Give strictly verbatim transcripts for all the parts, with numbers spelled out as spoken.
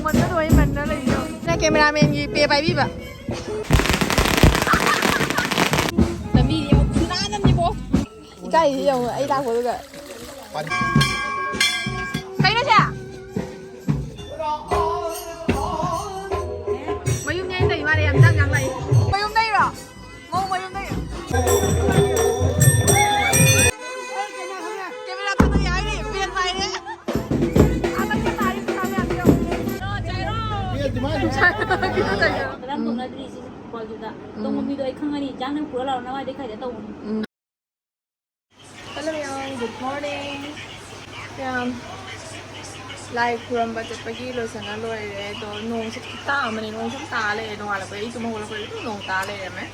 ꯃꯟꯗ ꯂꯣꯏ ꯃꯟꯗ ꯂꯩꯌꯣ꯫ ꯅꯪ ꯀꯦꯃꯦꯔꯥꯃꯦꯟꯒꯤ ꯄꯦ ꯄꯥꯏꯕꯤꯕ꯫ ꯂꯝꯕꯤꯗꯤ ꯌꯥꯝ ꯈꯨꯅꯥꯟ ꯑꯃꯅꯤꯀꯣ꯫ ꯏꯀꯥꯏꯁꯤ ꯌꯦꯡꯉꯨ, ꯑꯩ ꯂꯥꯛꯄꯗꯨꯒ꯫ ꯀꯩꯅꯣ ꯁꯦ? ꯃꯌꯨꯝ ꯌꯥꯏ ꯂꯩ ꯃꯥꯜꯂꯦ, ꯌꯥꯝ ꯆꯥꯡ ꯌꯥꯝ ꯂꯥꯛꯏ꯫ ꯃꯌꯨꯝ ꯂꯩꯔꯣ? ꯃꯧ ꯃꯌꯨꯝ ꯂꯩꯔꯣ? ꯀꯦꯃꯦꯔꯥ ꯊꯥꯗꯣꯛ ꯌꯥꯔꯤ, ꯕꯦꯟ ꯄꯥꯏꯔꯦ꯫ ꯑꯃꯁꯦ ꯇꯥꯔꯤ ꯄꯩꯁꯥ ꯃꯌꯥꯝꯁꯦ ꯌꯦꯡꯉꯨ꯫ ꯀꯩꯅꯣ ꯇꯧꯖꯔꯣ꯫ ꯀꯩꯅꯣ ꯇꯧꯖꯔꯣ꯫ ꯀꯔꯝ ꯇꯧꯅꯗ꯭ꯔꯤ ꯁꯤ ꯀꯣꯜꯗꯨꯗ꯫ ꯇꯣꯡꯕ ꯃꯤꯗꯣ ꯑꯩ ꯈꯪꯉꯅꯤ, ꯖꯥꯡꯅ ꯄꯨꯔ ꯂꯥꯛꯑꯣ, ꯅꯃꯥꯏꯗꯩ ꯈꯥꯏꯗ ꯇꯧꯕꯅꯤ꯫ ꯎꯝ꯫ Hello ꯃꯌꯥꯝ, good morning꯫ ꯃꯌꯥꯝ, ꯂꯥꯏ ꯈꯨꯔꯝꯕ ꯆꯠꯄꯒꯤ ꯂꯣꯏꯁꯟꯅ ꯂꯣꯏꯔꯦ꯫ ꯑꯗꯣ ꯅꯣꯡꯁꯦ ꯈꯨꯇꯥ ꯑꯃꯅꯦ, ꯅꯣꯡ ꯁꯨꯝ ꯇꯥ ꯂꯩꯔꯦ꯫ ꯅꯣꯡꯉꯥꯜꯂꯛꯄꯗꯒꯤ ꯑꯩ ꯇꯨꯝ ꯍꯧꯒꯠꯂꯛꯄꯗꯒꯤ ꯑꯗꯨꯝ ꯅꯣꯡ ꯇꯥ ꯂꯩꯔꯝꯃꯦ꯫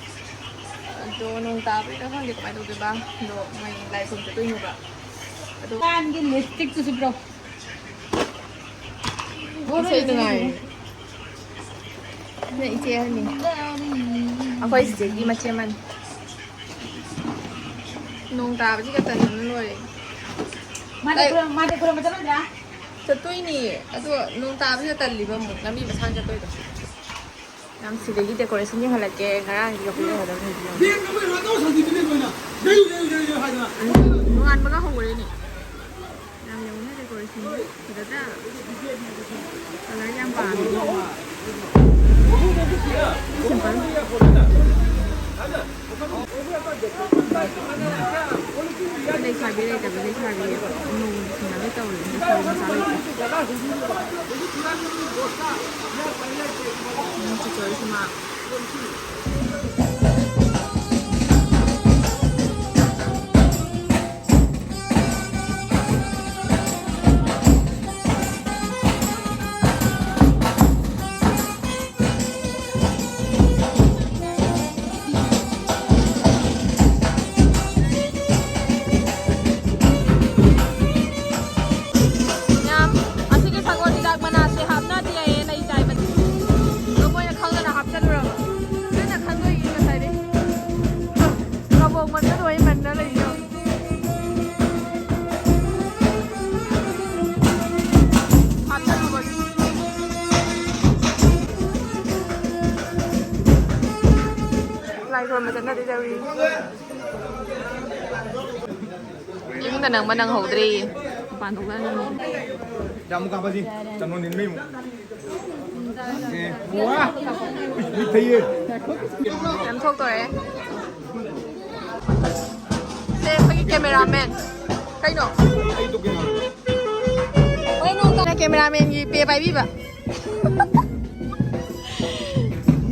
ꯑꯗꯣ ꯅꯣꯡ ꯇꯥꯕꯩꯔ ꯈꯪꯗꯦ ꯀꯃꯥꯏꯅ ꯇꯧꯗꯣꯏꯕ꯫ ꯑꯗꯣ ꯃꯣꯏ ꯂꯥꯏ ꯈꯨꯔꯨꯝ ꯆꯠꯇꯣꯏꯅꯦꯕ꯫ ꯑꯗꯣ ꯀꯥꯟꯒꯤ ꯂꯤꯞꯁꯇꯤꯛꯇꯨꯁꯨ ꯄꯤꯔꯛꯑꯣ꯫ ꯏꯁꯩ ꯅꯨꯡꯉꯥꯏꯔꯦ꯫ ꯅꯣꯏ ꯏꯆꯦ ꯑꯍꯟꯅꯤ꯫ ꯑꯩꯈꯣꯏ ꯆꯤꯆꯦꯒꯤ ꯃꯆꯦ ꯑꯃꯅꯤ꯫ ꯅꯣꯡ ꯇꯥꯕꯁꯤꯒ ꯇꯟꯕꯅ ꯂꯣꯏꯔꯦ꯫ ꯃꯥꯗꯤ ꯈꯨꯔꯨꯝ-, ꯃꯥꯗꯤ ꯈꯨꯔꯨꯝꯕ ꯆꯠꯂꯣꯏꯗ꯭ꯔꯥ? ꯆꯠꯇꯣꯏꯅꯤ꯫ ꯑꯗꯣ ꯅꯣꯡ ꯇꯥꯕꯁꯤꯗ ꯇꯜꯂꯤꯕ ꯑꯃꯨꯛ ꯂꯝꯕꯤ ꯃꯁꯥꯡ ꯆꯠꯇꯣꯏꯗꯣ꯫ ꯌꯥꯝ ꯁꯤꯗꯒꯤ decoration ꯌꯦꯡꯍꯜꯂꯛꯀꯦ꯫ ꯉꯔꯥꯡꯒꯤ ꯀꯞꯄꯤꯗꯣ ꯐꯖꯕ ꯂꯩꯕꯅꯦ꯫ ꯅꯣꯡꯉꯥꯟꯕꯒ ꯍꯧꯈ꯭ꯔꯦꯅꯦ꯫ ꯌꯥꯝ ꯌꯧꯅ decoration ꯐꯖꯗ꯭ꯔꯥ? Colour ꯌꯥꯝ ꯄꯥꯝꯃꯦ꯫ Simple꯫ ꯂꯩꯁꯥꯕꯤ ꯂꯩꯇꯕ ꯂꯩꯁꯥꯕꯤ ꯃꯧ ꯊꯤꯅꯕ ꯇꯧꯔꯤ꯫ ꯂꯩꯁꯥꯕꯤ ꯃꯆꯥ ꯂꯩꯇꯦ꯫ ꯎꯝ, ꯆꯤꯆꯦ ꯍꯣꯏꯁꯨ ꯃꯥ꯫ ꯌꯥꯝ, ꯑꯁꯤꯒꯤ ꯁꯒꯣꯜ ꯍꯤꯗꯥꯛ ꯃꯅꯥꯁꯦ ꯍꯥꯞꯅꯗꯦ ꯍꯥꯏꯌꯦ, ꯂꯩ ꯆꯥꯏꯕꯗꯤ꯫ ꯑꯗꯣ ꯃꯣꯏꯅ ꯈꯪꯗꯅ ꯍꯥꯞꯆꯜꯂꯨꯔꯕ꯫ ꯅꯪꯅ ꯈꯪꯕ ꯆꯠꯅꯗꯣꯏ ꯇꯧꯔꯤ꯫ ꯏꯃꯨꯡꯗ ꯅꯪꯕ ꯅꯪꯍꯧꯗ꯭ꯔꯦ꯫ ꯃꯄꯥꯟ ꯊꯣꯛꯂꯛꯑꯅꯤ꯫ ꯌꯥꯝ ꯀꯥꯞꯄꯁꯤ꯫ ꯆꯪꯉꯣ, ꯅꯤꯟꯕꯩ ꯑꯃꯨꯛ꯫ ꯑꯦ, ꯋꯥ! ꯎꯏꯁ, ꯃꯤꯠ ꯊꯩꯌꯦ꯫ ꯌꯥꯝ ꯊꯣꯛꯇꯣꯔꯦ꯫ ꯁꯦ, ꯑꯩꯈꯣꯏꯒꯤ cameraman꯫ ꯀꯩꯅꯣ? ꯑꯩ ꯇꯣꯛꯀꯦ ꯉꯥꯏꯔꯣ꯫ ꯍꯣꯔꯦꯟ ꯅꯣꯡ ꯇꯥꯅ cameramanꯒꯤ pay ꯄꯥꯏꯕꯤꯕ꯫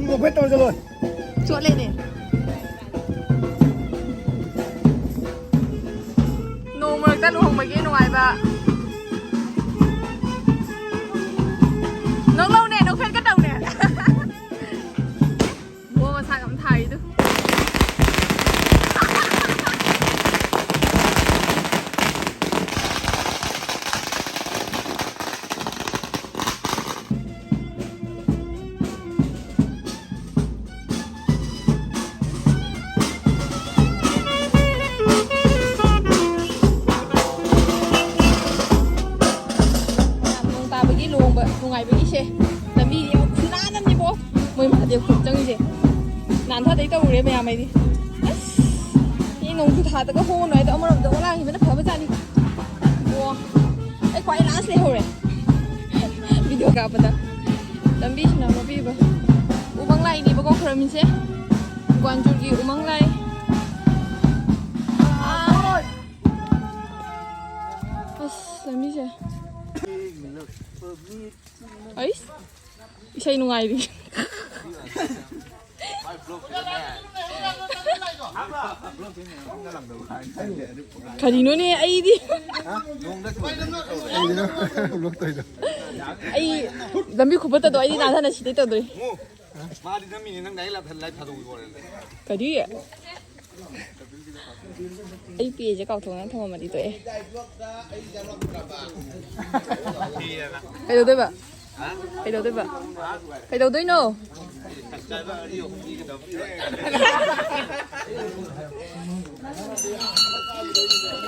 ꯃꯣꯄꯦꯠ ꯇꯧꯔ ꯆꯠꯂꯣ꯫ ꯆꯣꯠꯂꯦꯅꯦ꯫ ꯅꯣꯡ ꯃꯔꯛꯇ ꯂꯨꯍꯣꯡꯕꯒꯤ ꯅꯨꯡꯉꯥꯏꯕ꯫ ꯅꯣꯛꯂꯧꯅꯦ, ꯅꯣꯛꯐꯦꯠꯀ ꯇꯧꯅꯦ꯫ ꯃꯣ ꯃꯁꯥꯒ ꯑꯃ ꯊꯥꯔꯤꯗꯨ꯫ ꯅꯣꯡ ꯇꯥꯕꯒꯤ ꯂꯨꯍꯣꯡꯕ ꯅꯨꯡꯉꯥꯏꯕꯒꯤꯁꯦ ꯂꯝꯕꯤꯗꯤ ꯑꯃꯨꯛ ꯈꯨꯅꯥꯟ ꯑꯃꯅꯤꯀꯣ꯫ ꯃꯣꯏ ꯃꯍꯥꯗꯦꯕ ꯈꯨꯟ ꯆꯪꯉꯤꯁꯦ ꯅꯥꯟꯊꯗꯩ ꯇꯧꯔꯦ ꯃꯌꯥꯝ ꯑꯩꯗꯤ꯫ ꯑꯁ, ꯃꯤ ꯅꯣꯡꯖꯨ ꯊꯥꯗꯒ ꯍꯣꯡꯉꯨ ꯍꯥꯏꯗꯣ ꯑꯃꯔꯣꯝꯗ ꯑꯣꯂꯥꯡꯈꯤꯕꯅ ꯐꯕꯖꯥꯠꯅꯤ꯫ ꯑꯣ, ꯑꯩ ꯈ꯭ꯋꯥꯏ last ꯂꯩꯍꯧꯔꯦ꯫ Video ꯀꯥꯞꯄꯗ꯫ ꯂꯝꯕꯤꯁꯤꯅ ꯑꯃ ꯄꯤꯕ꯫ ꯎꯃꯪ ꯂꯥꯏꯅꯦꯕꯀꯣ ꯈꯨꯔꯝꯃꯤꯁꯦ꯫ ꯒ꯭ꯋꯥꯟꯖꯨꯔꯒꯤ ꯎꯃꯪ ꯂꯥꯏ꯫ ꯑꯥ꯫ ꯑꯁ, ꯂꯝꯕꯤꯁꯦ꯫ ꯑꯩꯁ꯫ ꯏꯁꯩ ꯅꯨꯡꯉꯥꯏꯔꯤ꯫ ꯀꯔꯤꯅꯣꯅꯦ ꯑꯩꯗꯤ꯫ ꯀꯩꯒꯤꯅꯣ vlog ꯇꯧꯔꯤꯗꯣ? ꯑꯩ ꯂꯝꯕꯤ ꯈꯨꯐꯠꯇꯗꯣ ꯑꯩꯗꯤ ꯅꯥꯟꯊꯅ ꯁꯤꯗꯩ ꯇꯧꯗꯣꯏ꯫ ꯃꯥꯗꯤ ꯅꯝꯃꯤꯅꯦ, ꯅꯪ direct live ꯊꯥꯗꯣꯛꯎ ꯍꯣꯔꯦꯟ꯫ ꯀꯔꯤ? ꯑꯩ payꯁꯦ ꯀꯥꯎꯊꯣꯛꯅ ꯊꯝꯃꯝꯃꯗꯤ ꯇꯣꯛꯑꯦ꯫ ꯀꯩꯗꯧꯗꯣꯏꯕ? ꯀꯩꯗꯧꯗꯣꯏꯕ? ꯀꯩꯗꯧꯗꯣꯏꯅꯣ?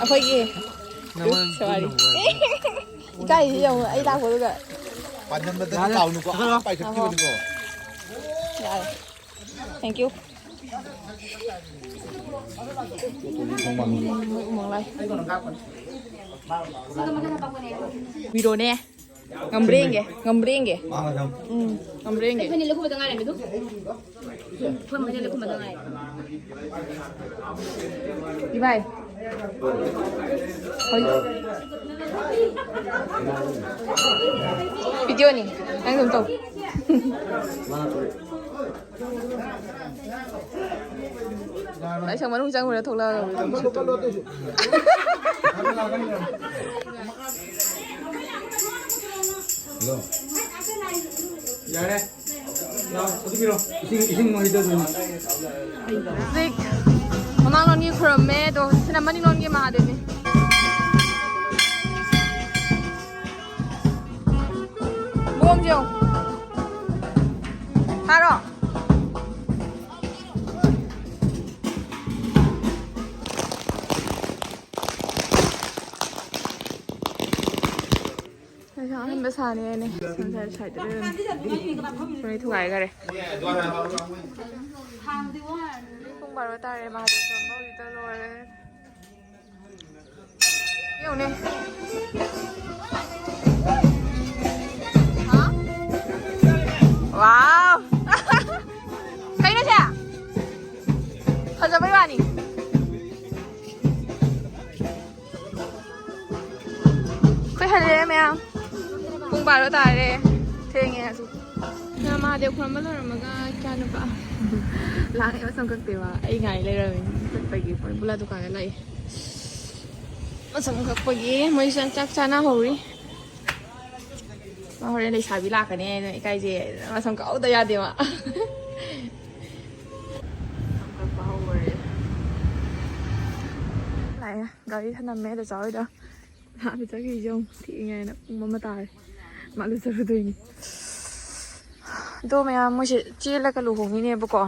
ꯑꯩꯈꯣꯏꯒꯤ ꯁꯣꯔꯤ꯫ ꯏꯀꯥꯏꯁꯤ ꯌꯦꯡꯉꯨ, ꯑꯩ ꯂꯥꯛꯄꯗꯨꯒ꯫ ꯄꯥꯟꯖꯟꯕꯗꯗꯤ ꯌꯥꯔꯦ꯫ ꯇꯥꯎꯅꯨꯀꯣ, ꯑꯥ, ꯄꯥꯏꯈꯠꯈꯤꯕꯅꯤꯀꯣ꯫ ꯌꯥꯔꯦ꯫ Thank you꯫ ꯎꯃꯪ ꯂꯥꯏ꯫ ꯋꯤꯔꯣꯅꯦ꯫ ꯉꯝꯕ꯭ꯔꯦ ꯌꯦꯡꯒꯦ, ꯉꯝꯕ꯭ꯔꯦ ꯌꯦꯡꯒꯦ꯫ ꯎꯝ, ꯉꯝꯕ꯭ꯔꯦ ꯌꯦꯡꯒꯦ꯫ ꯑꯩꯈꯣꯏꯅꯤ ꯂꯧꯈꯠꯄꯗ ꯉꯥꯏꯔꯝꯃꯦ ꯑꯗꯨ꯫ ꯑꯩꯈꯣꯏ ꯃꯁꯦꯟ ꯂꯧꯈꯠꯄꯗ ꯉꯥꯏꯔꯦ꯫ ꯏꯕꯥꯏ꯫ ꯍꯣꯏ꯫ ꯚꯤꯗꯤꯑꯣꯅꯤ꯫ ꯅꯪ ꯑꯗꯨꯝ ꯇꯧ꯫ ꯂꯥꯏꯁꯪ ꯃꯅꯨꯡ ꯆꯪꯉꯨꯔ ꯊꯣꯛꯂꯛꯑꯒ꯫ ꯌꯥꯔꯦ꯫ ꯂꯥꯎ, ꯑꯗꯨ ꯄꯤꯔꯣ꯫ ꯏꯁꯤꯡ, ꯏꯁꯤꯡ ꯃꯣꯏꯗ ꯑꯗꯨꯝ꯫ ꯍꯧꯖꯤꯛ ꯃꯃꯥꯡꯂꯣꯝꯒꯤ ꯈꯨꯔꯨꯝꯃꯦ, ꯑꯗꯣ ꯍꯧꯖꯤꯛꯁꯤꯅ ꯃꯅꯤꯡꯂꯣꯝꯒꯤ ꯃꯍꯥꯗꯦꯕꯅꯤ꯫ ꯃꯑꯣꯡꯁꯦ ꯌꯦꯡꯉꯨ꯫ ꯊꯥꯔꯣ꯫ ꯑꯩꯁꯨ ꯑꯍꯥꯟꯕ ꯁꯥꯅꯤ ꯍꯥꯏꯅꯦ꯫ ꯁꯟꯁꯥꯏ ꯁꯥꯏꯗ ꯂꯩꯔꯝꯃꯦ꯫ ꯁꯣꯝꯗ ꯊꯨꯒꯥꯏꯈꯔꯦ꯫ ꯄꯨꯡ ꯕꯥꯔꯣ ꯇꯥꯔꯦ꯫ ꯃꯍꯥꯗꯦꯕ ꯈꯨꯔꯨꯝꯕ ꯍꯧꯖꯤꯛꯇ ꯂꯣꯏꯔꯦ꯫ ꯌꯦꯡꯉꯨꯅꯦ꯫ ꯍꯥ? ꯋꯥꯎ! ꯀꯩꯅꯣ ꯁꯦ? ꯐꯖꯕꯩ ꯋꯥꯅꯤ꯫ ꯑꯩꯈꯣꯏ ꯍꯜꯂꯦ ꯃꯌꯥꯝ꯫ ꯄꯨꯡ ꯕꯥꯔꯣ ꯇꯥꯔꯦ꯫ ꯊꯦꯡꯉꯦ ꯍꯧꯖꯤꯛ꯫ ꯃꯍꯥꯗꯦꯕ ꯈꯨꯔꯨꯝꯕ ꯂꯣꯏꯔꯝꯃꯒ ꯏꯆꯥ ꯅꯨꯄꯥ ꯂꯥꯡꯉꯦ, ꯃꯁꯝ ꯀꯛꯇꯦꯕ꯫ ꯑꯩ ꯉꯥꯏ ꯂꯩꯔꯝꯃꯤꯅꯤ꯫ ꯆꯠꯄꯒꯤ ꯕꯨꯂꯥ ꯗꯨꯀꯥꯟꯗ ꯂꯥꯛꯏ꯫ ꯃꯁꯝ ꯀꯛꯄꯒꯤ ꯃꯣꯏꯁꯨ ꯆꯥꯛ ꯆꯥꯅꯍꯧꯔꯤ꯫ ꯃꯥ ꯍꯣꯔꯦꯟ ꯂꯩꯁꯥꯕꯤ ꯂꯥꯛꯀꯅꯤ ꯍꯥꯏꯅ ꯏꯀꯥꯏꯖꯩ꯫ ꯃꯁꯝ ꯀꯛꯍꯧꯗ ꯌꯥꯗꯦ ꯃꯥ꯫ ꯁꯝ ꯀꯛꯄ ꯍꯧꯈꯔꯦ꯫ ꯂꯥꯛꯑꯦ꯫ ꯒꯥꯔꯤ ꯊꯅꯝꯃꯦ ꯗꯆꯥ ꯍꯣꯏꯗ꯫ ꯂꯥꯛꯑ ꯆꯠꯈꯤꯁꯦ ꯑꯃꯨꯛ ꯊꯦꯡꯉꯦ ꯍꯥꯏꯅ ꯄꯨꯡ ꯑꯃ ꯇꯥꯔꯦ꯫ ꯃꯥ ꯂꯨꯖꯔꯨꯗꯣꯏꯅꯤ꯫ ꯑꯗꯣ ꯃꯌꯥꯝ ꯃꯣꯏꯁꯦ ꯆꯦꯜꯂꯒ ꯂꯨꯍꯣꯡꯉꯤꯅꯦꯕꯀꯣ꯫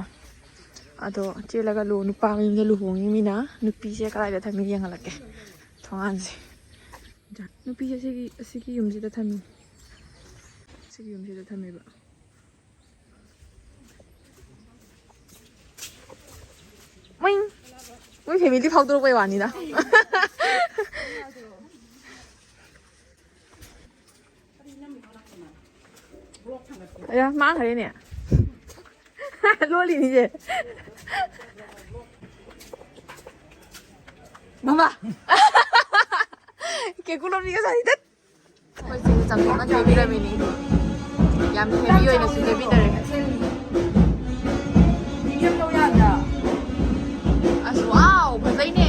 ꯑꯗꯣ ꯆꯦꯜꯂꯒ ꯂꯨ-, ꯅꯨꯄꯥ ꯃꯌꯨꯝꯗ ꯂꯨꯍꯣꯡꯉꯤ ꯃꯤꯅ꯫ ꯅꯨꯄꯤꯁꯦ ꯀꯗꯥꯏꯗ ꯊꯝꯃꯤ ꯌꯦꯡꯍꯜꯂꯛꯀꯦ꯫ ꯊꯣꯡꯒꯥꯟꯁꯦ꯫ ꯅꯨꯄꯤꯁꯦ ꯑꯁꯤꯒꯤ, ꯑꯁꯤꯒꯤ ꯌꯨꯝꯁꯤꯗ ꯊꯝꯃꯤ꯫ ꯑꯁꯤꯒꯤ ꯌꯨꯝꯁꯤꯗ ꯊꯝꯃꯦꯕ꯫ ꯃꯣꯏ ꯐꯦꯃꯤꯂꯤ ꯐꯥꯎꯗꯣꯔꯛꯄꯩ ꯋꯥꯅꯤꯗ꯫ ꯑꯌꯥ, ꯃꯥꯡꯈ꯭ꯔꯦꯅꯦ꯫ ꯂꯣꯜꯂꯤꯅꯤꯁꯦ꯫ ꯃꯃꯥ꯫ ꯀꯦꯀꯨ ꯂꯣꯟꯕꯤꯒ ꯁꯥꯔꯤ ꯇꯠ꯫ ꯑꯩꯈꯣꯏ ꯆꯦꯒ ꯆꯥꯛ ꯊꯣꯡꯅ ꯂꯩꯕꯤꯔꯝꯃꯤꯅꯦ꯫ ꯌꯥꯝ ꯍꯦꯚꯤ ꯑꯣꯏꯅꯁꯨ ꯂꯩꯕꯤꯗꯔꯦ꯫ ꯑꯁ, ꯋꯥꯎ, ꯐꯖꯩꯅꯦ꯫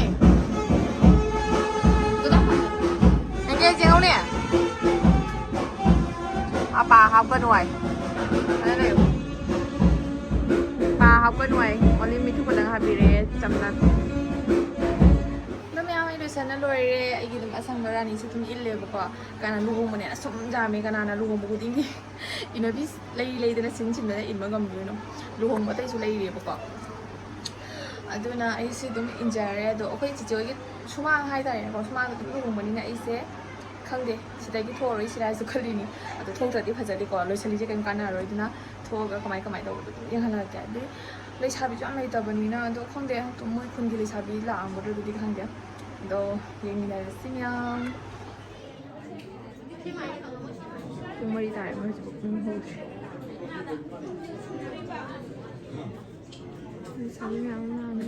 ꯅꯪꯒꯤ ꯌꯦꯡꯍꯧꯅꯦ꯫ ꯑꯄꯥ ꯍꯥꯞꯀꯅꯨ ꯍꯥꯏ꯫ ꯑꯗ ꯂꯩꯌꯨ꯫ ꯄꯥ ꯍꯥꯞꯀꯅꯨ ꯍꯥꯏ꯫ ꯑꯣꯟꯂꯤ ꯃꯤꯊꯨꯞ ꯈꯛꯇꯪ ꯍꯥꯞꯄꯤꯔꯦ, ꯆꯝꯅ꯫ ꯑꯗꯣ ꯃꯌꯥꯝ, ꯑꯩ ꯂꯣꯏꯁꯟꯅ ꯂꯣꯏꯔꯦ꯫ ꯑꯩꯒꯤ ꯑꯗꯨꯝ ꯑꯁꯪꯕ ꯔꯥꯅꯤꯁꯦ ꯑꯗꯨꯝ ꯏꯜꯂꯦꯕꯀꯣ꯫ ꯀꯅꯥ ꯂꯨꯍꯣꯡꯕꯅꯦ ꯑꯁꯨꯝ ꯌꯥꯝꯃꯦ, ꯀꯅꯥꯅ ꯂꯨꯍꯣꯡꯕ ꯈꯨꯗꯤꯡꯒꯤ ꯏꯟꯅꯕꯤ ꯂꯩ ꯂꯩꯗꯅ ꯁꯤꯟ ꯁꯤꯟꯗꯅ ꯏꯟꯕ ꯉꯝꯗꯣꯏꯅꯣ? ꯂꯨꯍꯣꯡꯕ ꯑꯇꯩꯁꯨ ꯂꯩꯔꯤꯑꯕꯀꯣ꯫ ꯑꯗꯨꯅ ꯑꯩꯁꯦ ꯑꯗꯨꯝ ꯏꯟꯖꯔꯦ꯫ ꯑꯗꯣ ꯑꯩꯈꯣꯏ ꯆꯤꯆꯦ ꯍꯣꯏꯒꯤ ꯁꯨꯃꯥꯡ ꯍꯥꯏꯇꯥꯔꯦꯅꯦꯀꯣ, ꯁꯨꯃꯥꯡꯗ ꯑꯗꯨꯝ ꯂꯨꯍꯣꯡꯕꯅꯤꯅ ꯑꯩꯁꯦ ꯈꯪꯗꯦ, ꯁꯤꯗꯒꯤ ꯊꯣꯛꯑꯔꯣꯏꯁꯤꯔꯥ ꯍꯥꯏꯁꯨ ꯈꯜꯂꯤꯅꯤ꯫ ꯑꯗꯣ ꯊꯣꯛꯇ꯭ꯔꯗꯤ ꯐꯖꯗꯦꯀꯣ, ꯂꯣꯏꯁꯤꯜꯂꯤꯁꯦ ꯀꯩꯝ ꯀꯥꯟꯅꯔꯔꯣꯏ꯫ ꯑꯗꯨꯅ ꯊꯣꯛꯑꯒ ꯀꯃꯥꯏ ꯀꯃꯥꯏ ꯇꯧꯕꯗꯣ ꯑꯗꯨꯝ ꯌꯦꯡꯍꯜꯂꯛꯀꯦ꯫ ꯑꯗꯩ ꯂꯩꯁꯥꯕꯤꯁꯨ ꯌꯥꯝ ꯂꯩꯇꯕꯅꯤꯅ, ꯑꯗꯣ ꯈꯪꯗꯦ, ꯑꯗꯨꯝ ꯃꯣꯏ ꯈꯨꯟꯒꯤ ꯂꯩꯁꯥꯕꯤ ꯂꯥꯛꯑꯝꯒꯗ꯭ꯔꯥ ꯑꯗꯨꯗꯤ ꯈꯪꯗꯦ꯫ ꯑꯗꯣ ꯌꯦꯡꯃꯤꯟꯅꯔꯁꯤ ꯃꯌꯥꯝ꯫ ꯄꯨꯡ ꯃꯔꯤ ꯇꯥꯔꯦ, ꯃꯣꯏ ꯍꯧꯖꯤꯛꯐꯥꯎ ꯄꯨꯡ ꯍꯧꯗ꯭ꯔꯤ꯫ ꯂꯩꯁꯥꯕꯤ ꯃꯌꯥꯝ ꯂꯥꯛꯑꯝꯃꯦ꯫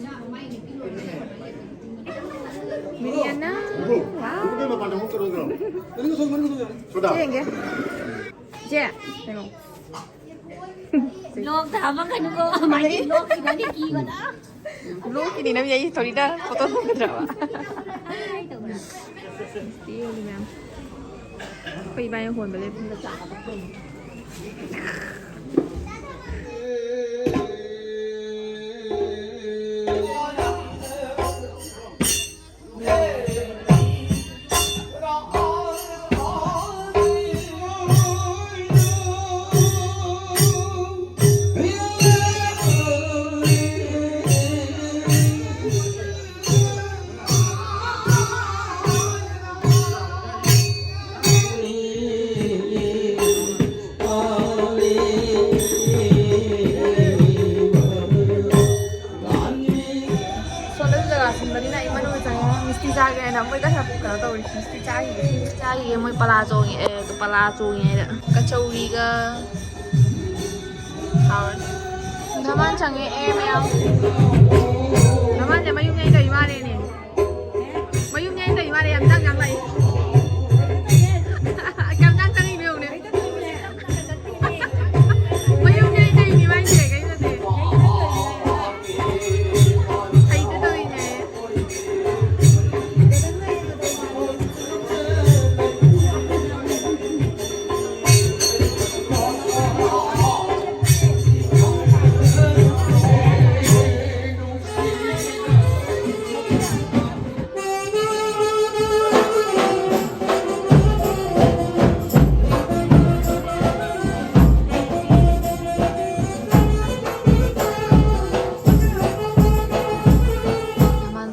ꯃꯤꯅꯤꯌꯟꯅ꯫ ꯋꯥꯎ꯫ ꯁꯣꯗꯥ꯫ ꯁꯤ ꯌꯦꯡꯒꯦ꯫ ꯏꯆꯦ, ꯀꯩꯅꯣ꯫ ꯂꯣꯛ ꯊꯥꯕ ꯀꯩꯅꯣ, ꯃꯥꯒꯤ ꯂꯣꯛ ꯊꯤꯅꯗꯤ ꯀꯤꯕꯗ꯫ ꯂꯣꯛꯀꯤꯅꯤ ꯅꯪ ꯑꯩ ꯊꯧꯔꯤꯗ ꯐꯣꯇꯣ ꯊꯝꯒꯗ꯭ꯔꯕ? ꯄꯤꯌꯨꯅꯤ ꯃꯌꯥꯝ꯫ ꯑꯩꯈꯣꯏ ꯏꯕꯥꯅꯤ ꯍꯣꯟꯕ ꯂꯦꯞꯄꯨ꯫ ꯀꯩꯅꯣ ꯇꯧꯔꯤ, ꯐꯤꯁꯇꯤ ꯆꯥꯈꯤꯒꯦ꯫ ꯆꯥꯈꯤꯒꯦ꯫ ꯃꯣꯏ ꯄꯂꯥ ꯆꯣꯡꯉꯦ, ꯑꯦ, ꯄꯂꯥ ꯆꯣꯡꯉꯦ ꯍꯥꯏꯗ꯫ ꯀꯆꯧꯔꯤꯒ ꯍꯥꯎꯔꯅꯤ꯫ ꯙꯃꯥꯟ ꯆꯪꯉꯦ, ꯑꯦ, ꯃꯌꯥꯝ꯫ ꯙꯃꯥꯟꯁꯦ ꯃꯌꯨꯝ ꯌꯩꯗꯧꯔꯤ ꯃꯥꯜꯂꯦꯅꯦ꯫ ꯃꯌꯨꯝ ꯌꯩꯗꯧꯔꯤ ꯃꯥꯜꯂꯦ, ꯌꯥꯝ ꯆꯪ ꯆꯪ ꯂꯥꯛꯏ꯫ ꯀꯌꯥꯝ ꯆꯪ ꯆꯪꯉꯤꯅꯣ ꯌꯦꯡꯉꯨꯅꯦ꯫ ꯃꯌꯨꯝ ꯌꯩꯗꯣꯏꯅꯤ ꯃꯥꯏꯁꯦ, ꯀꯩꯅꯣ ꯅꯠꯇꯦ꯫ ꯍꯩꯗ ꯇꯧꯔꯤꯅꯦ꯫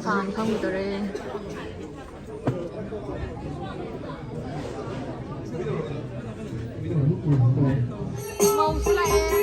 ꯁꯥꯅ ꯈꯪꯈꯤꯗꯣꯔꯦ꯫ ꯃꯧꯁꯨ ꯂꯥꯛꯑꯦ꯫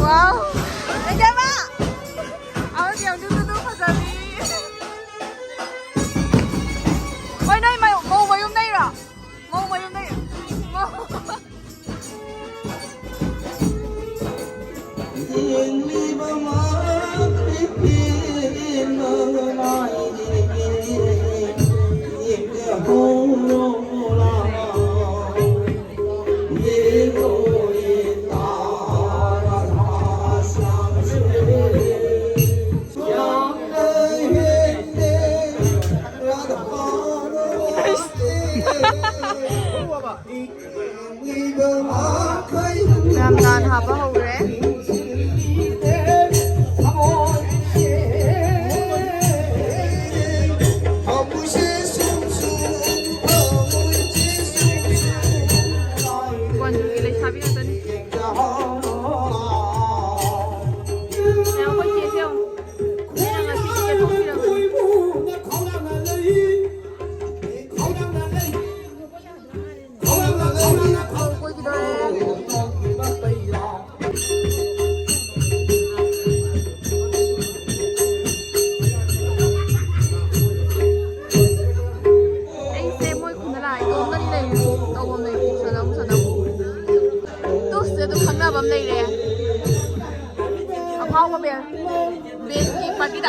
ꯋꯥꯎ! ꯂꯩꯖꯕ! ꯑꯃꯗꯤ ꯌꯥꯝ ꯗꯨꯗꯨꯗꯨ ꯐꯖꯕꯤ꯫ ꯍꯣꯏ, ꯅꯣꯏ ꯃꯌꯨꯝ, ꯃꯧ ꯃꯌꯨꯝꯗꯩꯔꯣ? ꯃꯧ ꯃꯌꯨꯝꯗꯩ꯫ ꯃꯧ꯫ ꯔꯥꯝꯗꯥꯟ ꯍꯥꯞꯄ ꯍꯧꯈ꯭ꯔꯦ꯫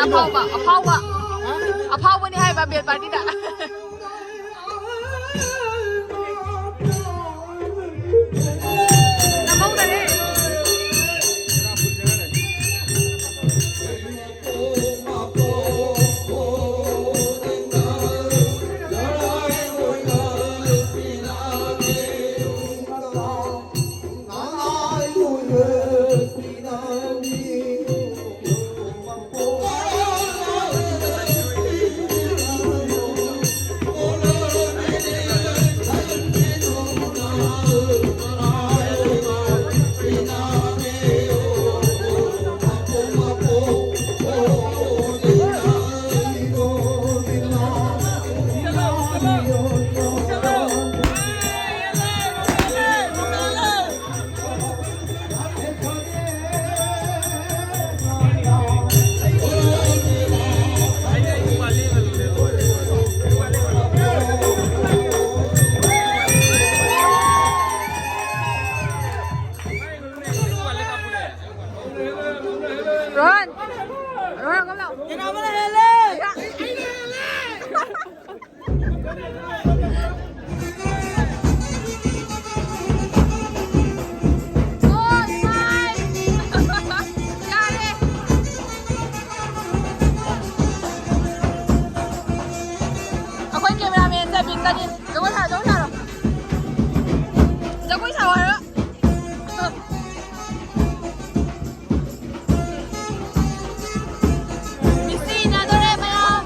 ꯑꯐꯥꯎꯕ, ꯑꯐꯥꯎꯕ, ꯑꯐꯥꯎꯕꯅꯤ ꯍꯥꯏꯕ ꯕꯦꯜ ꯄꯥꯔꯇꯤꯗ꯫ ꯅꯝꯍꯧꯗꯔꯦ꯫ ꯔꯣꯍꯟ! ꯔꯣꯍꯟ, ꯀꯝ ꯂꯥꯎ꯫ ꯑꯩꯈꯣꯏ cameraman ꯁꯦ ꯕꯤꯟꯒꯅꯤ꯫ ꯖꯒꯣꯏ ꯁꯥꯔꯣ, ꯖꯒꯣꯏ ꯁꯥꯔꯣ꯫ ꯖꯒꯣꯏ ꯁꯥꯎ ꯍꯥꯏꯔꯣ꯫ ꯃꯤꯁꯤ ꯏꯟꯅꯗꯣꯔꯦ ꯃꯌꯥꯝ꯫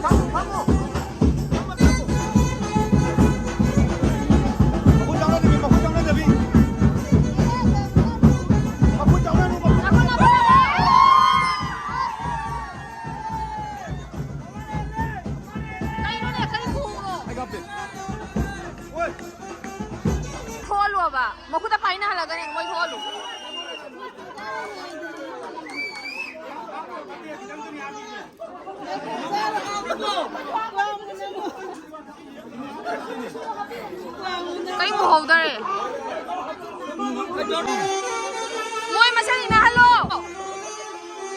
ꯃꯈꯨꯠ ꯆꯥꯎꯅꯗꯕꯤ, ꯃꯈꯨꯠ ꯆꯥꯎꯅꯗꯕꯤ꯫ ꯃꯈꯨꯠ ꯆꯥꯎꯅꯅꯨ, ꯃꯈꯨꯠ ꯆꯥꯎꯅꯅꯨ꯫ ꯀꯩꯅꯣꯅꯦ, ꯀꯔꯤ ꯈꯣꯡꯅꯣ? ꯑꯩ ꯀꯥꯞꯇꯦ꯫ ꯑꯣꯏ꯫ ꯊꯣꯛꯍꯜꯂꯣꯕ꯫ ꯃꯈꯨꯠꯇ ꯄꯥꯏꯅꯍꯜꯂꯒꯅꯦ ꯃꯣꯏ ꯊꯣꯛꯍꯜꯂꯨ꯫ ꯀꯔꯤꯝ ꯎꯍꯧꯗꯔꯦ꯫ ꯃꯣꯏ ꯃꯁꯦꯟ ꯏꯟꯅꯍꯜꯂꯣ꯫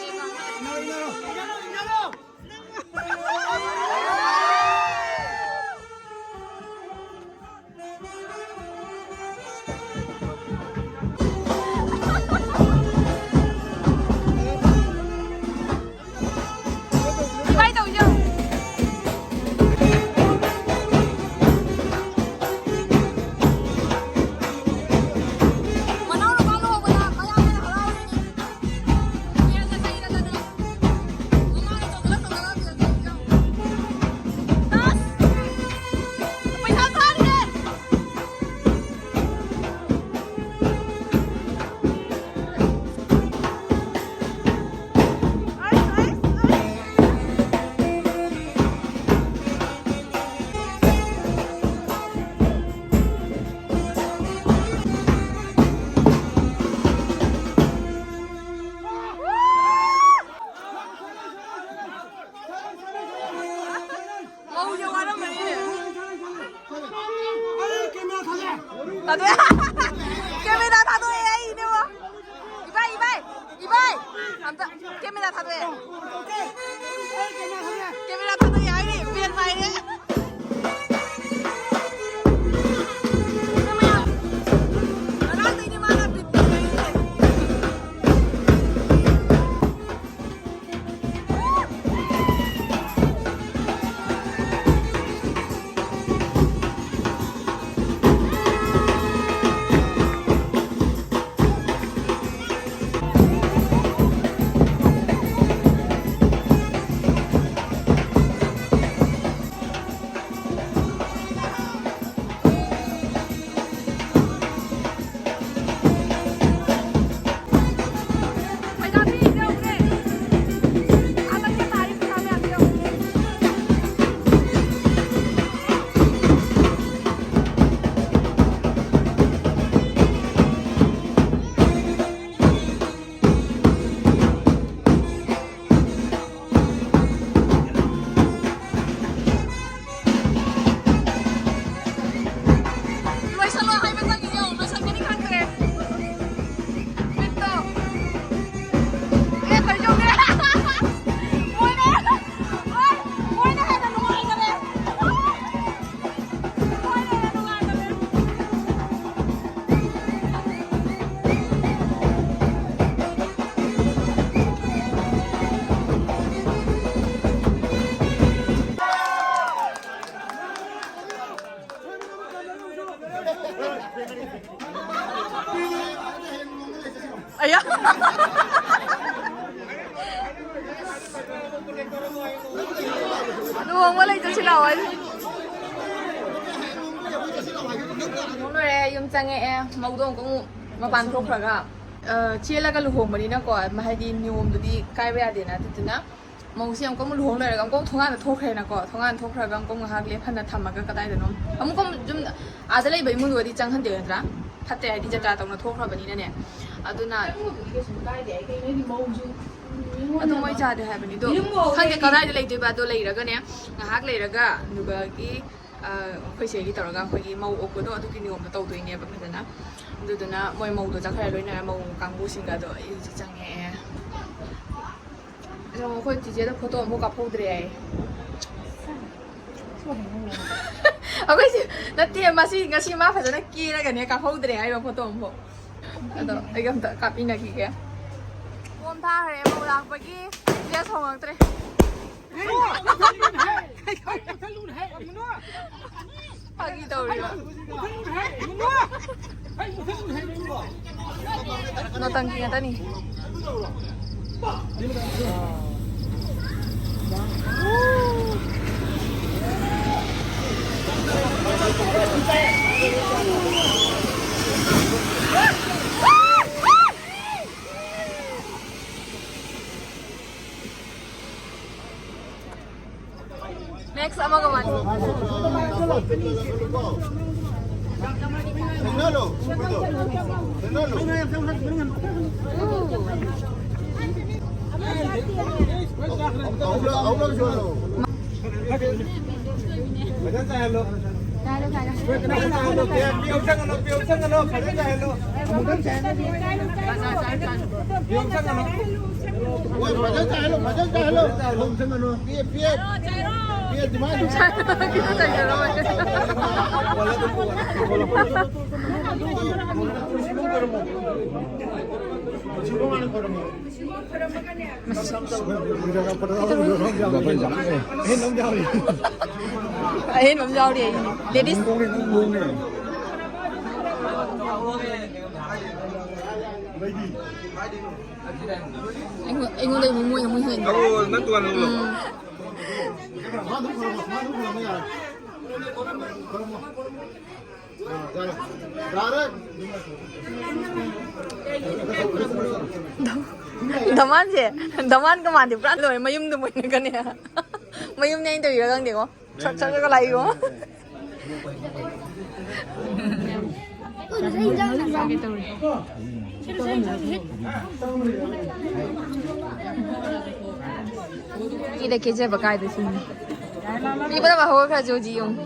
ꯏꯟꯅꯔꯣ, ꯏꯟꯅꯔꯣ꯫ ꯏꯟꯅꯔꯣ, ꯏꯟꯅꯔꯣ꯫ ꯊꯥꯗꯣꯛꯑꯦ꯫ ꯀꯦꯃꯦꯔꯥ ꯊꯥꯗꯣꯛꯑꯦ ꯑꯩꯅꯦꯕꯣ꯫ ꯏꯕꯥꯏ, ꯏꯕꯥꯏ, ꯏꯕꯥꯏ꯫ ꯑꯝꯇ ꯀꯦꯃꯦꯔꯥ ꯊꯥꯗꯣꯛꯑꯦ꯫ ꯀꯦꯃꯦꯔꯥ ꯊꯥꯗꯣꯛꯑꯦ ꯍꯥꯏꯔꯤ꯫ ꯕꯦꯟ ꯄꯥꯏꯔꯦ꯫ ꯉꯔꯥꯡꯗꯩꯅꯦ ꯃꯥꯅ ꯕꯤꯠ ꯂꯩꯔꯤꯁꯦ꯫ ꯂꯣꯏꯁꯜꯂꯣ ꯍꯥꯏꯕ ꯆꯪꯉꯤ, ꯌꯦꯡꯉꯣ, ꯂꯣꯏꯁꯟꯒꯅꯤ ꯈꯪꯈ꯭ꯔꯦ꯫ ꯕꯤꯠꯇꯣ꯫ ꯑꯦ, ꯀꯩꯗꯧꯒꯦ? ꯃꯣꯏꯅ, ꯍꯣꯏ, ꯃꯣꯏꯅ ꯍꯦꯟꯅ ꯅꯨꯡꯉꯥꯏꯈꯔꯦ꯫ ꯃꯣꯏꯅ ꯍꯦꯟꯅ ꯅꯨꯡꯉꯥꯏꯈꯔꯦ꯫ ꯑꯌꯥ꯫ ꯂꯨꯍꯣꯡꯕ ꯂꯩ ꯆꯠꯁꯤ ꯂꯥꯛꯑꯣ ꯍꯥꯏꯁꯦ꯫ ꯂꯨꯍꯣꯡ ꯂꯣꯏꯔꯦ, ꯌꯨꯝ ꯆꯪꯉꯛꯑꯦ꯫ ꯃꯧꯗꯣ ꯑꯃꯨꯛꯀ ꯑꯃꯨꯛ ꯃꯄꯥꯟ ꯊꯣꯛꯈ꯭ꯔꯒ, ꯑ, ꯆꯦꯜꯂꯒ ꯂꯨꯍꯣꯡꯕꯅꯤꯅꯀꯣ, ꯍꯥꯏꯗꯤ ꯅꯤꯌꯣꯝꯗꯨꯗꯤ ꯀꯥꯏꯕ ꯌꯥꯗꯦꯅ꯫ ꯑꯗꯨꯗꯨꯅ ꯃꯧꯁꯦ ꯑꯃꯨꯛꯀ ꯑꯃꯨꯛ ꯂꯨꯍꯣꯡ ꯂꯣꯏꯔꯒ ꯑꯃꯨꯛꯀ ꯑꯃꯨꯛ ꯊꯣꯡꯒꯥꯟꯗ ꯊꯣꯛꯈ꯭ꯔꯦꯅꯀꯣ꯫ ꯊꯣꯡꯒꯥꯟꯗ ꯊꯣꯛꯈ꯭ꯔꯒ ꯑꯃꯨꯛꯀ ꯑꯃꯨꯛ ꯉꯥꯏꯍꯥꯛ ꯂꯦꯞꯍꯟꯅ ꯊꯝꯃꯒ ꯀꯗꯥꯏꯗꯅꯣ ꯑꯃꯨꯛꯀ ꯑꯃꯨꯛ ꯌꯨꯝ, ꯑꯥꯗ ꯂꯩꯕ ꯏꯃꯨꯡꯗꯨꯒꯗꯤ ꯆꯪꯍꯟꯗꯦ ꯅꯠꯇ꯭ꯔꯥ? ꯐꯠꯇꯦ, ꯍꯥꯏꯗꯤ ꯖꯇ꯭ꯔꯥ ꯇꯧꯅ ꯊꯣꯛꯈ꯭ꯔꯕꯅꯤꯅꯅꯦ꯫ ꯑꯗꯨꯅ ꯆꯪꯕꯕꯨꯗꯤ ꯀꯩꯁꯨꯝ ꯀꯥꯏꯗꯦ꯫ ꯑꯩ ꯀꯩꯅꯣ ꯍꯥꯏꯗꯤ ꯃꯧꯁꯨ ꯃꯤꯉꯣꯟꯗ ꯑꯗꯨ ꯃꯣꯏ ꯆꯥꯗꯦ ꯍꯥꯏꯕꯅꯤ꯫ ꯑꯗꯣ ꯌꯨꯝ ꯃꯧ ꯈꯪꯗꯦ ꯂꯩꯔꯗꯤ ꯀꯗꯥꯏꯗ ꯂꯩꯗꯣꯏꯕ꯫ ꯑꯗꯣ ꯂꯩꯔꯒꯅꯦ, ꯉꯥꯏꯍꯥꯛ ꯂꯩꯔꯒ ꯑꯗꯨꯒꯒꯤ ꯑꯩꯈꯣꯏ ꯆꯦꯒꯤ ꯇꯧꯔꯒ ꯑꯩꯈꯣꯏꯒꯤ ꯃꯧ ꯑꯣꯛꯄꯗꯣ ꯑꯗꯨꯒꯤ ꯅꯤꯌꯣꯝꯗꯣ ꯇꯧꯗꯣꯏꯅꯦꯕ ꯐꯖꯅ꯫ ꯑꯗꯨꯗꯨꯅ ꯃꯣꯏ ꯃꯧꯗꯣ ꯆꯠꯈ꯭ꯔ ꯂꯣꯏꯅꯔ ꯃꯧ ꯀꯥꯡꯕꯨꯁꯤꯡꯒ ꯑꯗꯣ ꯑꯩ ꯍꯧꯖꯤꯛ ꯆꯪꯉꯛꯑꯦ꯫ ꯑꯗꯣ ꯑꯩꯈꯣꯏ ꯆꯤꯆꯦꯗ ꯐꯣꯇꯣ ꯑꯃꯨꯛ ꯀꯥꯞꯍꯧꯗ꯭ꯔꯦ ꯍꯥꯏ꯫ ꯑꯩꯈꯣꯏꯁꯦ ꯅꯠꯇꯦ, ꯃꯁꯤ ꯉꯁꯤ ꯃꯥ ꯐꯖꯅ ꯀꯦꯔꯒꯅꯦ ꯀꯥꯞꯍꯧꯗ꯭ꯔꯦ ꯍꯥꯏꯕ ꯐꯣꯇꯣ ꯑꯃꯐꯥꯎ꯫ ꯑꯗꯣ ꯑꯩꯒ ꯑꯝꯇ ꯀꯥꯞꯃꯤꯟꯅꯈꯤꯒꯦ꯫ ꯐꯣꯝ ꯊꯥꯈ꯭ꯔꯦ, ꯃꯧ ꯂꯥꯛꯄꯒꯤ ꯗ꯭ꯔꯦꯁ ꯍꯣꯡꯉꯛꯇ꯭ꯔꯦ꯫ ꯐꯥꯒꯤ ꯇꯧꯔꯤꯕ꯫ ꯅꯣꯇꯪꯀꯤ ꯉꯥꯛꯇꯅꯤ꯫ Next ꯑꯃꯒ ꯃꯥꯟꯅꯩ꯫ ꯑꯍꯦꯟꯕ ꯑꯃ ꯌꯥꯎꯔꯤ ꯑꯩꯒꯤ꯫ Ladies꯫ ꯑꯩꯉꯣꯟ-, ꯑꯩꯉꯣꯟꯗ ꯑꯃꯨꯛ ꯃꯣꯏꯅ ꯑꯃꯨꯛ ꯍꯦꯟꯕ꯫ ꯎꯝ꯫ ꯙꯃꯥꯟꯁꯦ, ꯙꯃꯥꯟꯒ ꯃꯥꯟꯗꯦ, ꯄꯨꯔꯥ ꯂꯣꯏꯔꯦ꯫ ꯃꯌꯨꯝꯗ ꯃꯣꯏꯅꯒꯅꯦ꯫ ꯃꯌꯨꯝꯅꯦ ꯑꯩꯅ ꯇꯧꯔꯤꯔ ꯈꯪꯗꯦꯀꯣ꯫ ꯁꯛ ꯁꯛ ꯁꯛ ꯂꯥꯛꯏꯀꯣ꯫ ꯀꯦꯗ ꯀꯦꯖꯕ ꯀꯥꯏꯗ ꯁꯤꯅꯤ꯫ ꯃꯤ ꯄꯨꯝꯅꯃꯛ ꯍꯧꯒꯠꯈ꯭ꯔꯁꯦ ꯍꯧꯖꯤꯛ ꯌꯦꯡꯉꯨ꯫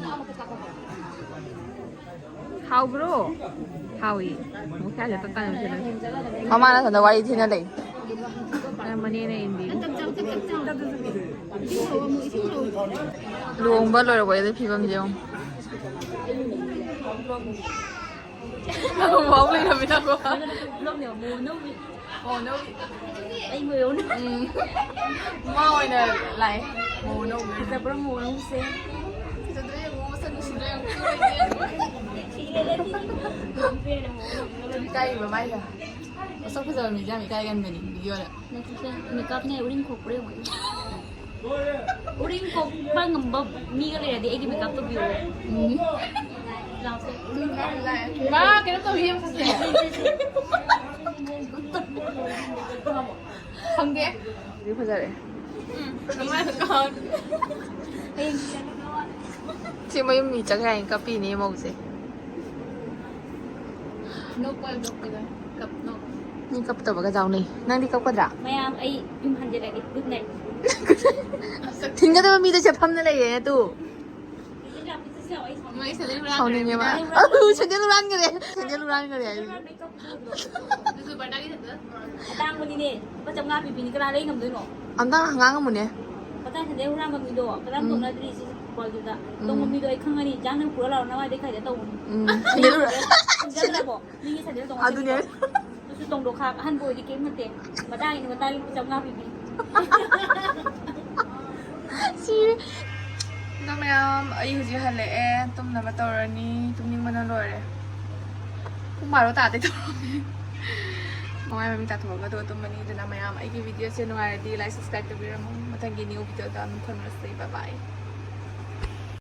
ꯍꯥꯎꯕ꯭ꯔꯣ? ꯍꯥꯎꯏ꯫ ꯑꯃꯨꯛ ꯀꯌꯥꯁꯦ ꯇꯠ ꯇꯥꯅ ꯂꯣꯏꯁꯤꯜꯂꯦ꯫ ꯃꯃꯥꯅ ꯁꯣꯝꯗ ꯋꯥꯔꯤ ꯊꯤꯅ ꯂꯩ꯫ ꯑ, ꯃꯅꯦꯅ ꯏꯟꯕꯤ꯫ ꯂꯨꯍꯣꯡꯕ ꯂꯣꯏꯔꯛꯄꯩꯗ ꯐꯤꯕꯝꯁꯦ ꯌꯦꯡꯉꯨ꯫ ꯃꯧ ꯂꯩꯔꯝꯃꯤꯅꯀꯣ꯫ ꯃꯧ ꯑꯅꯧꯕꯤ꯫ ꯑꯩ ꯃꯧ ꯑꯅꯧꯕꯤ꯫ ꯎꯝ꯫ ꯃꯥ ꯑꯣꯏꯅ ꯂꯥꯛꯑꯦ꯫ ꯃꯧ ꯑꯅꯧꯕꯤ꯫ ꯐꯖꯕ꯭ꯔꯥ ꯃꯧ ꯑꯅꯧꯕꯤꯁꯦ? ꯐꯖꯗ꯭ꯔꯥ ꯌꯦꯡꯉꯣ, ꯃꯁꯛ ꯅꯨꯡꯁꯤꯗ꯭ꯔꯥ ꯌꯦꯡꯉꯣ꯫ ꯏꯀꯥꯏꯕ ꯃꯥꯏꯁꯦ꯫ ꯃꯁꯛ ꯐꯖꯕ ꯃꯤꯁꯦ ꯌꯥꯝ ꯏꯀꯥꯏꯒꯟꯕꯅꯤ ꯚꯤꯗꯤꯑꯣꯗ꯫ ꯅꯪꯁꯨ ꯁꯦ ꯃꯦꯀꯞꯅꯦ, ꯎꯔꯤꯡ ꯈꯣꯛꯄ꯭ꯔꯥ ꯌꯦꯡꯉꯣ꯫ ꯎꯔꯤꯡ ꯀꯣꯛꯄ ꯉꯝꯕ ꯃꯤꯒ ꯂꯩꯔꯗꯤ ꯑꯩꯒꯤ ꯃꯦꯀꯞ ꯇꯧꯕꯤꯌꯣ꯫ ꯎꯝ꯫ ꯂꯥꯎꯁꯦ꯫ ꯃꯥ ꯀꯩꯅꯣ ꯇꯧꯕꯤ ꯌꯥꯝ ꯐꯖꯩ꯫ ꯈꯪꯗꯦ꯫ ꯁꯤꯗꯤ ꯐꯖꯔꯦ꯫ ꯎꯝ꯫ ꯁꯤ ꯃꯌꯨꯝ ꯃꯤ ꯆꯠꯈ꯭ꯔꯦ ꯍꯥꯏꯅ ꯀꯞꯄꯤꯅꯦ ꯃꯧꯁꯦ꯫ ꯅꯣꯛꯄ ꯅꯣꯛꯄꯗ ꯀꯞ ꯅꯣꯛ꯫ ꯃꯤ ꯀꯞꯇꯕꯒ ꯌꯥꯎꯅꯩ꯫ ꯅꯪꯗꯤ ꯀꯞꯀꯗ꯭ꯔꯥ? ꯃꯌꯥꯝ ꯑꯩ ꯌꯨꯝ ꯍꯟꯖꯔꯒꯦ꯫ Good night꯫ ꯊꯤꯡꯒꯗꯕ ꯃꯤꯗꯣ ꯁꯦ ꯐꯝꯅ ꯂꯩꯔꯦꯅꯦ ꯇꯨ꯫ ꯃꯣꯏ ꯁꯦꯟꯗꯜ ꯍꯨꯔꯥꯟꯈ꯭ꯔꯦ ꯁꯥꯎꯅꯤꯡꯉꯦꯕ꯫ ꯃꯤꯅ꯫ ꯑꯗꯨ ꯁꯦꯟꯗꯜ ꯍꯨꯔꯥꯟꯈ꯭ꯔꯦ꯫ ꯁꯦꯟꯗꯜ ꯍꯨꯔꯥꯟꯈ꯭ꯔꯦ ꯍꯥꯏ꯫ ꯑꯗꯨꯁꯨ ꯕꯔꯗꯥꯒꯤ ꯁꯦꯟꯗꯜ꯫ ꯑꯇꯥꯡꯕꯅꯤꯅꯦ꯫ ꯂꯨꯄꯥ ꯆꯥꯝꯃꯉꯥ ꯄꯤꯕꯤꯅꯤ꯫ ꯀꯅꯥ ꯂꯩ ꯉꯝꯗꯣꯏꯅꯣ? ꯑꯝꯇ ꯉꯥꯡꯉꯝꯃꯨꯅꯦ꯫ ꯃꯆꯥ ꯁꯦꯟꯗꯜ ꯍꯨꯔꯥꯟꯕ ꯃꯤꯗꯣ ꯀꯗꯥꯝ ꯎꯝ꯫ ꯇꯧꯅꯗ꯭ꯔꯤ ꯁꯤ ꯋꯥꯔꯜꯗꯨꯗ꯫ ꯎꯝ꯫ ꯇꯣꯡꯕ ꯃꯤꯗꯣ ꯑꯩ ꯈꯪꯉꯅꯤ꯫ ꯖꯥꯡ ꯅꯪ ꯄꯨꯔ ꯂꯥꯛꯑꯣ ꯅꯃꯥꯏꯗꯩ ꯀꯥꯏꯗ ꯇꯧꯕꯅꯤ꯫ ꯎꯝ꯫ ꯁꯦꯟꯗꯜ ꯍꯨꯔꯥꯟ-, ꯁꯦꯟꯗꯜ ꯍꯨꯔꯥꯟ-, ꯁꯦꯟꯗꯜ ꯂꯩꯕꯣ? ꯃꯤꯒꯤ ꯁꯦꯟꯗꯜ ꯇꯣꯡꯉ ꯑꯗꯨꯅꯦ꯫ ꯆꯠꯂꯤꯗꯣ꯫ ꯑꯗꯨꯁꯨ ꯇꯣꯡꯗꯣꯛꯈꯥꯛ ꯑꯍꯟꯕ ꯑꯣꯏꯗꯤ ꯀꯩꯝ ꯅꯠꯇꯦ꯫ ꯃꯇꯥꯡꯒꯤꯅꯤ ꯃꯇꯥꯡꯒꯤ ꯂꯨꯄꯥ ꯆꯥꯝꯃꯉꯥ ꯄꯤꯕꯤ꯫ ꯁꯤ꯫ ꯑꯗꯣ ꯃꯌꯥꯝ ꯑꯩ ꯍꯧꯖꯤꯛ ꯍꯜꯂꯛꯑꯦ꯫ ꯇꯨꯝꯅꯕ ꯇꯧꯔꯅꯤ꯫ ꯇꯨꯝꯅꯤꯡꯕꯅ ꯂꯣꯏꯔꯦ꯫ ꯄꯨꯡ ꯕꯥꯔꯣ ꯇꯥꯗꯦ ꯇꯧꯔꯝꯃꯦ꯫ ꯃꯃꯥꯏ ꯃꯃꯤꯠ ꯇꯥꯊꯣꯛꯑꯒ ꯑꯗꯨꯒ ꯇꯨꯝꯃꯅꯤ꯫ ꯑꯗꯨꯅ ꯃꯌꯥꯝ ꯑꯩꯒꯤ ꯚꯤꯗꯤꯑꯣꯁꯦ ꯅꯨꯡꯉꯥꯏꯔꯗꯤ like, subscribe ꯇꯧꯕꯤꯔꯝꯃꯣ꯫ ꯃꯊꯪꯒꯤ new ꯚꯤꯗꯤꯑꯣꯗ ꯑꯃꯨꯛ ꯐꯪꯅꯁꯤ꯫ Bye bye꯫